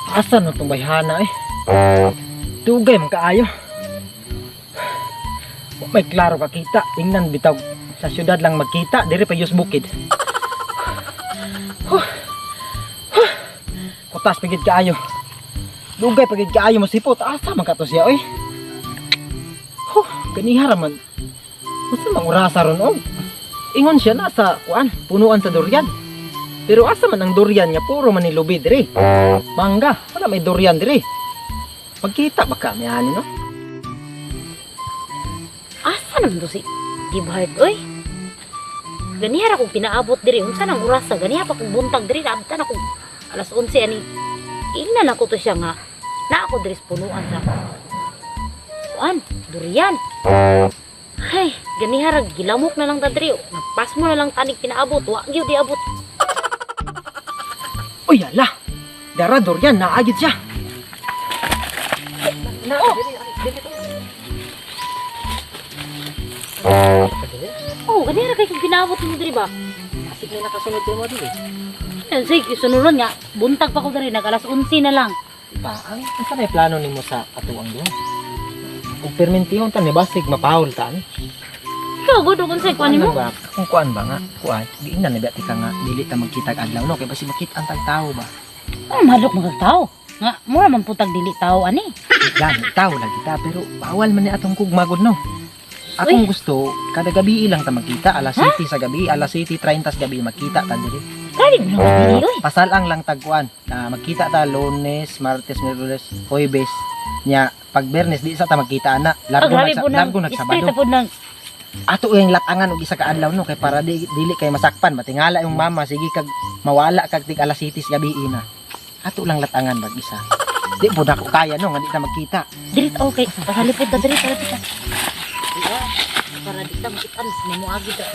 Asa na itong bayhana eh? Dugay man kaayo. Wa may klaro kakita. Tingnan bitaw sa syudad lang magkita. Diri pa yus bukid. Huh. Huh. Kutas pagid kaayo. Dugay pagid kaayo masipot. Asa man ka to siya oy? Huh, ganiha ra man. Unsa mang orasa ron og? Ingon siya nasa kuan, punuan sa durian. Pero asa man ang durian nga puro man ni lubi diri. Mangga, wala may durian diri. Pagkita ba ka ani no? Asa naman to si Gibhard, oy? Ganiha ra kong pinaabot diri. Unsa nang orasa? Ganiha pa kong buntag diri. Naabtan akong alas 11 ani. Ingnan ako to siya nga. Na ako diri sa punuan sa kuan, durian. Ay, ganiha ra gilamok na lang ta diri. Napas mo na lang tanig pinaabot. Wa gyud diabot. Uy, ala. Dara durian naagid siya. Na, Oh. diri, diri to. Oh, ganiha ra kay kong pinaabot mo diri ba? Asig na nakasunod sa mo diri. Yan, sige, sunuron nga. Buntag pa ko diri nag alas 11 na lang. Pa, ang unsa may plano nimo sa atuang duha? Ug permentihon ta ni basig mapahol ta ani. Ikaw gud kung unsay kuan nimo. Ano ba? Kung kuan ba nga? Kuan, giingnan na ba ti ka nga dili ta magkita og adlaw no kay basig makita ang tag tao ba. Oh, mahadlok mga tao. Nga, mura man putag dili tao ani. Gani tao lagi ta pero bawal man ni atong kugmagod no. Akong gusto kada gabi lang ta magkita alas 7 sa gabi, alas 7:30 sa gabi magkita ta diri. Kali mo nang dili oy. Pasalang lang tagkuan na magkita ta Lunes, Martes, Miyerkules, Huwebes. Nya pag Biyernes di sa ta magkita ana. Ah, Largo grabe nag po nang largo straight nagsabado. na po nang Ato yung latangan og isa ka adlaw no kay para di, dili kay masakpan matingala yung mama sige kag mawala kag tig alas 7 sa gabi ina. Ato lang latangan bag isa. Di po dako kaya no nga di ta magkita. diri ta, okay. Pasalipod ta diri pasalipod ta. Para di ta makitaan sa mo agi ta.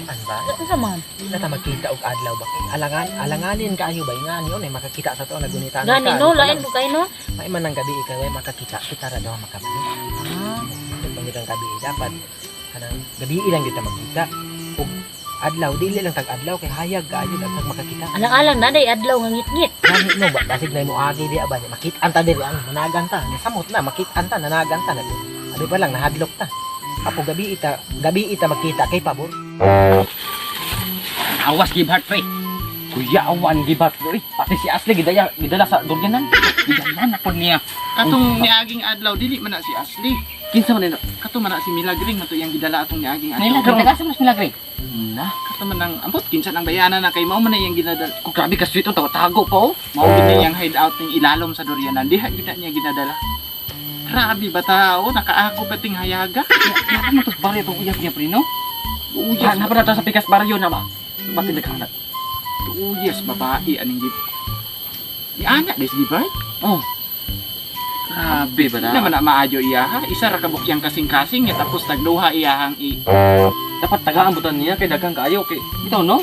An ba? Unsa man? Di na ta magkita og adlaw ba kay alangan alanganin kaayo ba nga niyon ay makakita sa to nagunita Gani no, lain po kay no. May man ang gabi ikaw ay makakita kita ra daw makabalo. Ah, Pag ang gabi dapat kanang gabi lang gyud ta magkita. Ug adlaw dili lang tag adlaw kay hayag kaayo daghan makakita. alang-alang na day adlaw nga ngitngit. Gani no ba basig na mo agi di aba makit-an ta diri ang managan ta nisamot na makit-an ta nanagan ta na abi pa lang nahadlok ta. Apo gabi ita makita kay pabor. Awas Gibhart pre. Kuyawan Gibhart pre. Pati si Ashley gidaya gidala sa duryanan. Gidala na pod niya. Katong niaging adlaw dili man na si Ashley. Kinsa man nila? Kato man na si Milagring man to iyang gidala atong niaging adlaw. Nila taga sa mas Milagre. Na, Kato man ang ambot kinsa nang bayana na kay mao man na iyang ginadala. ko grabe ka sweet tago tago pa oh. Mao gid na iyang hideout ning ilalom sa durianan. Diha gid na niya ginadala. Grabe ba tao nakaako pa ting hayaga. Naka mo tos baryo tong uyab niya pre no? Uyas, Na pa na to sa pikas baryo na ba? Bakit naghanap? uyas babae aning gib. Ni ana des di ba? Oh. Grabe ba ba naman na maayo iya ha. Isa ra ka bukyang kasing-kasing niya tapos tagduha iyahang i. Dapat tagaan butan niya kay daghang kaayo kay bitaw no?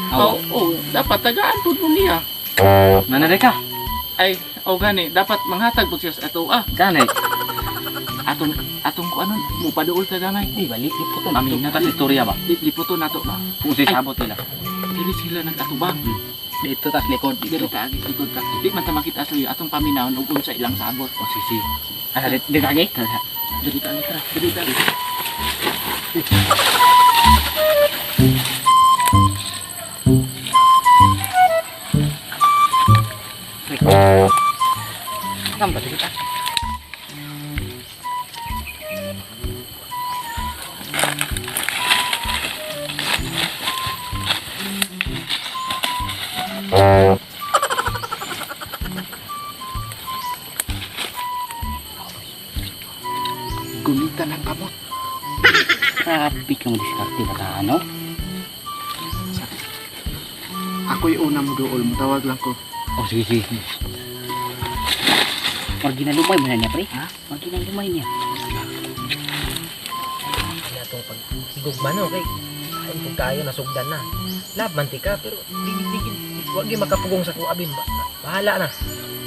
Oh, oh, dapat tagaan pud mo niya. Nanare ka. Ay, o gani, dapat manghatag pud siya sa ato ah. Gani. Atong atong ko ano, mupaduol ta gamay. Ay balik liputon. Amin na ta sa istorya ba? Liputon nato ba? Kung si sabot nila. Dili sila nag-atubang. Dito tas likod Dili dito. ta agi likod ta. Di man ta makita sa iyo atong paminawon ug unsa ilang sabot. Oh si si. Ah, di di kagi. Dili ta agi, tara. Dili ta. Saan ba dito? Gumita ng kamot. Grabe kang diskarte ba no? Ako'y una mo dool, mutawag lang ko. Oh, sige, sige. sige. Marginalumay mo na niya, pre. Ha? Marginalumay niya. Kaya atong pag higugma no kay ay kung kayo nasugdan na. Love man ti ka pero di di di wag gyud makapugong sa kuabin ba. Bahala na.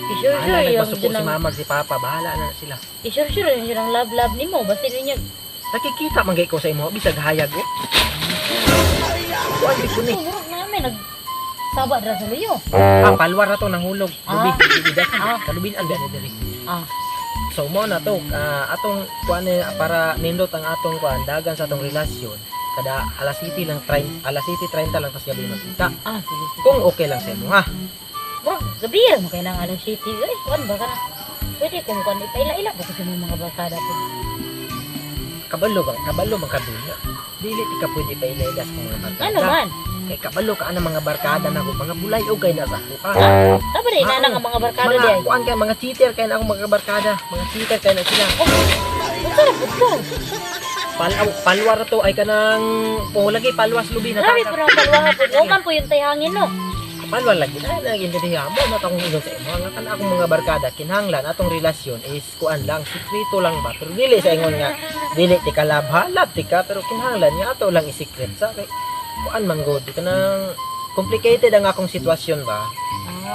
Sure Bahala sure na yung nagpasuko si mama si papa, bahala na sila. Sure sure yung ang love love nimo basta niya Nakikita man gay ko sa imo bisag hayag oh. Kuan di ko ni. Murag namin nag Saba dira sa luyo. Ah, palwar na to nahulog. Lubi, lubi dasan. Kalubin ang diri diri. So mo na to, atong kuan ni para nindot ang atong kuan dagan sa atong relasyon. Kada alas 7 lang 30, alas 7:30 lang tas gabi magkita. Ah, sige, sige. Kung okay lang sa imo ha. Bro, gabi ra mo kay nang alas 7. Ay, kuan ba ka na? Pwede kung kuan ipaila-ila ko sa mga barkada ko. Kabalo bang kabalo man ka nga. Dili ti ka pwede paila-ila sa mga barkada. Ano man? Kay kabalo ka ang mga barkada nako, mga bulay og kay nasa ako ka. Tama rin na ang mga barkada Mga di ay. kuan kay mga cheater kay na akong mga barkada, mga cheater kay na sila. Unsa ra pud ko? Palwar to ay kanang oh, lagi palwas lubi na Grabe po ang palwaha po. Mo man po yung tayhangin no. Palwar lagi na nag-intindihan mo na akong ingon sa imo nga kana akong mga barkada kinahanglan atong relasyon is kuan lang, sikreto lang ba, pero dili sa ingon nga dili ti ka love ha, love ti ka, pero kinahanglan nga ato lang i-secret sa kay kuan man gud kanang complicated ang akong sitwasyon ba.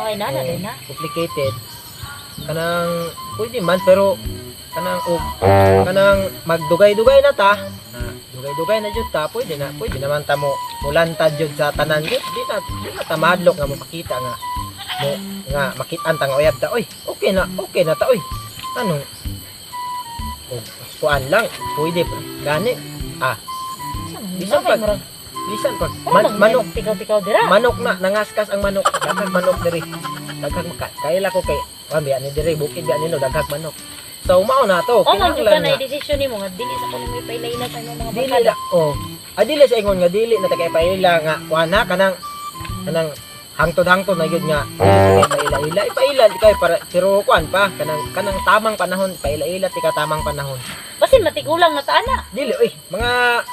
Ay, nana Oo, din na. Complicated kanang pwede man pero kanang og kanang magdugay-dugay na ta, dugay-dugay na jud ta, pwede na, pwede naman ta mo mulantad jud sa tanan jud, di na ta mahadlok nga mopakita nga mo nga makit-an ta nga uyab ta, oy okay na ta, oy anong og kuan lang pwede pa gani. Bisan bisan pag manok Tikaw-tikaw dira. Manok na nangaskas ang manok, daghang manok diri, daghang maka kaila ko kay kuan biya ni diri, bukid biya nino, daghang manok. So mao na to. O man jud ka kinahanglan na nga desisyon nimo nga dili sa kuno may paila-ila sa imong mga dili barkada. na oh, dili sa ingon nga dili na ta kay paila nga kuan na kanang kanang hangtod-hangtod na gyud nga dili ta kay paila-ila, ipaila di kay para pero kuan pa kanang kanang tamang panahon, paila-ila ti ka tamang panahon. Basin matigulang na ta ana. Dili oy, mga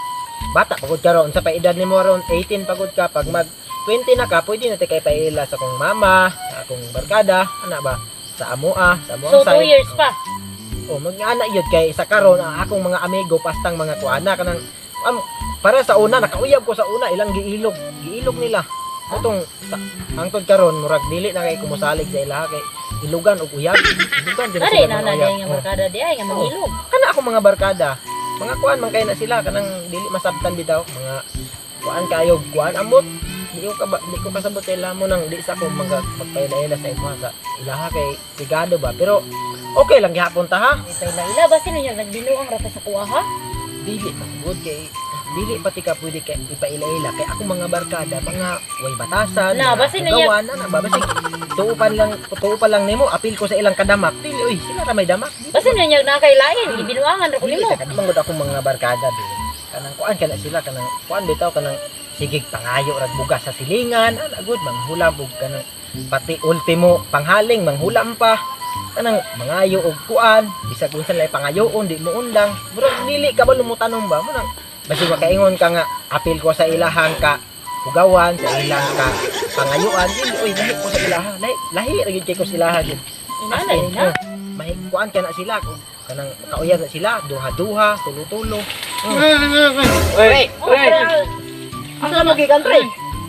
bata pagod ka ron sa paedad nimo ron 18 pagod ka, pag mag 20 na ka pwede na ti kay paila sa akong mama, sa akong barkada ana ba, sa amoa, sa amoang So 2 side. years pa. Oh, mag-ana yun kay sa karon ang akong mga amigo pastang mga kuana kanang para sa una nakauyab ko sa una ilang giilog, giilog nila. Motong sa hangtod karon murag dili na kay kumusalig sa ilaha kay ilugan og uyab. Ilugan din Are sila na mga na uyab. nga Oh. barkada di ay nga mangilog. Kana akong mga barkada, mga kuan man kay na sila kanang dili masabtan bitaw, mga kuan kayo, kuan amot. Di ko kasabot ila mo nang di sa ko magpaila-ila sa imo sa ilaha kay brigado ba, pero okay lang gihapon ta ha. May paila-ila basin unya nagbinuang ra ta sa kuha ha. Dili man good kay dili pati ka pwede kay ipaila-ila kay ako mga barkada mga way batasan Na, mga basin na hugawan, na, ba basig tuo pa lang nimo apil ko sa ilang kadamak, dili oy sila ra may damak. Dili Basin unya na kay lain gibinuangan ra ko dili nimo. ta kadamang gud akong mga barkada bi kanang kuan kana sila kanang kuan bitaw kanang sigig pangayo rag bugas sa silingan ana gud manghulam og kanang pati ultimo panghaling manghulam pa kanang mangayo og kuan bisag unsa lay pangayoon di mo undang, murag dili ka ba lumutanong ba mo nang basig makaingon ka nga apil ko sa ilahang ka hugawan sa ilang ka pangayuan, dili oy lahi ko sa ilaha, lahi lahi ra gyud kay ko sa ilaha gyud. Inana din na. Oh, may kuan ka na sila kung kanang makauyab na sila duha-duha, tulo-tulo. Pre, Oh, pre. pero Asa mo gikan pre?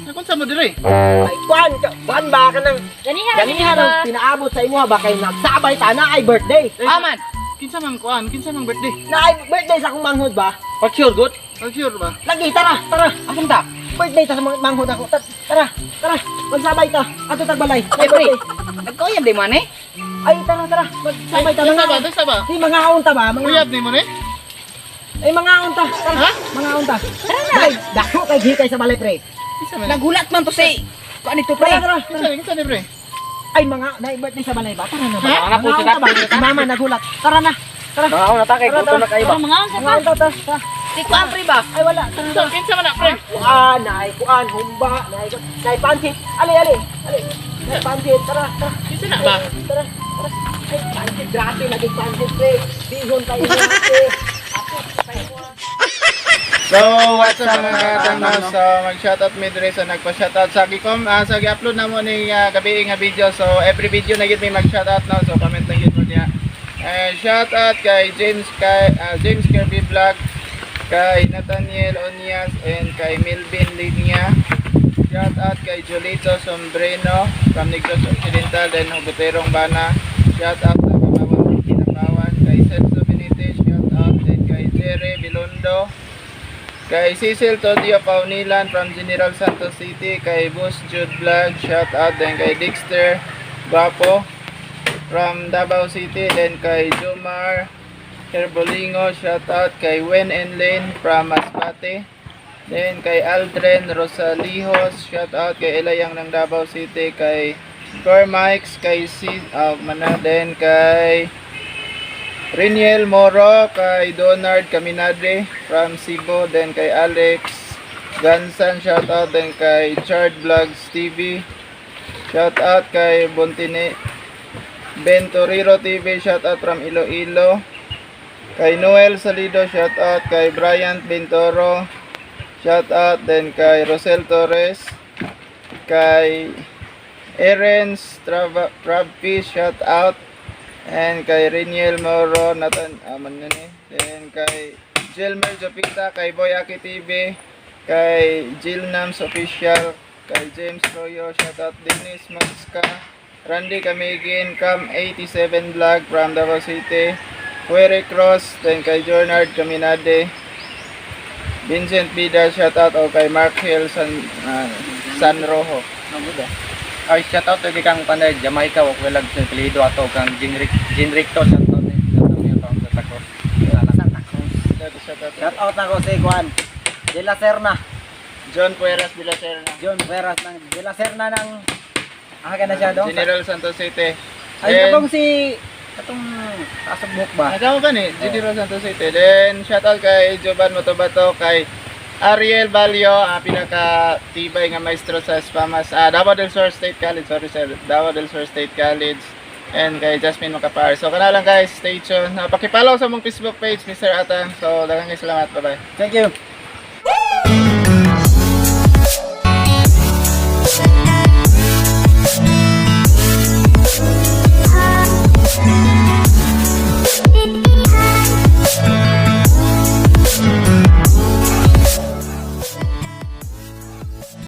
Kung sa mo dire? Ay kuan ka, kuan ba kanang ganiha ra ganiha ba? rang pinaabot sa imo ba kay nagsabay ta na ay birthday. Aman. Kinsa mang kuan? Kinsa mang birthday? Na ay birthday sa akong manghod ba? Pag sure good. Pag sure ba? Lagi tara, tara. Asan ta? Birthday ta sa manghod ako. Tara, tara. Magsabay ta. Ato tagbalay. Eh, pre. Nagkauyab di man eh. Ay tara, tara. Magsabay ta Sa ba? mga. Sa ba? Di mga unta ba? Mga Uyab nimo ni? ay mga unta. Tara, Ha? mga unta. Tara na. Ay, dako kay hikay sa balay pre. Kinsa man? Naghulat man to si kuan ito pre. Tara, tara. Kinsa ni? Kinsa ni pre? Ay mga na birthday sa balay ba? Tara na ba? Ha? Mga unta ba? Si mama nagulat. Tara na. Tara. Mga na ta kay Tara, gutom na kayo ba. Tara mga unsa Mga pa. unta ta. Tara. Si kuan pre ba? Ay wala. Tara Kinsa na. kinsa man na pre? Kuan, naay kuan, humba, naay naay pansit. Ali, ali, ali. Naay pansit. Tara, tara. Kinsa na ba? Tara, tara. Ay, pansit, grabe lagi pansit, pre. Bihon tayo pre. Ako, tayo. So, what's up mga katang? So, mag-shoutout mi dire sa nagpa-shoutout sa gikom sa gi-upload na mo ni gabi nga video. So, every video na gid may mag-shoutout no. So, comment lang gid mo niya. Eh, shoutout kay James Kirby Vlog, kay Nathaniel Onias and kay Melvin Linya. Shoutout kay Julito Sombreno from Negros Occidental and Hugoterong Bana. Shoutout sa Kabawan Kinabawan kay Celso Benitez. Shoutout din kay Jerry Bilondo. Kay Cecil Todio Paunilan from General Santos City, kay Boss Jude Vlog, shout out then kay Dexter Guapo from Davao City, then kay Jomar Herbolingo, shout out kay Wen and Lane from Masbate. Then kay Aldrin Rosalijos, shout out kay Elayang ng Davao City, kay Core Mikes, kay C, mana, then kay Reniel Moro, kay Donard Caminade from Cebu, then kay Alex Gansan, shout out then kay Chard Vlogs TV, shout out kay Bontine Venturiro TV, shout out from Iloilo, kay Noel Salido, shout out kay Bryant Bintoro, shout out then kay Rosel Torres, kay Aaron Travis, shout out and kay Reniel Moro, Nathan, man yun eh. Then kay Gilmer Jopita, kay Boy Aki TV, kay Jill Nams Official, kay James Royo, shout out Dennis Magska, Randy Kamigin, Cam 87 Vlog from Davao City, Fuere Cross, then kay Jornard Caminade, Vincent Vida, shout out o kay Mark Hill San Rojo. Ay, shout out to kay kang panay Jamaica wa ko sa Toledo ato kang Genric Genric to, shout out ni, shout out niya from Santa Cruz. Santa Cruz. Shout out. Shout out na ko si Juan De La Serna. John Pueras de la Serna. John Pueras ng De La Serna ng ka na siya dong. General Santos City. Ay, katong si katong taas ang buhok ba? Nagamo ba ni? General Santos City. Then, shout out kay Jovan Motobato, kay Ariel Balio, ang pinaka-tibay nga maestro sa Spamas. Davao del Sur State College, sorry sir. Davao del Sur State College. And kay Jasmine Macapar. So, kana lang guys, stay tuned. Pakipollow sa mong Facebook page, Mr. Atang. So, daghang salamat. Bye-bye. Thank you.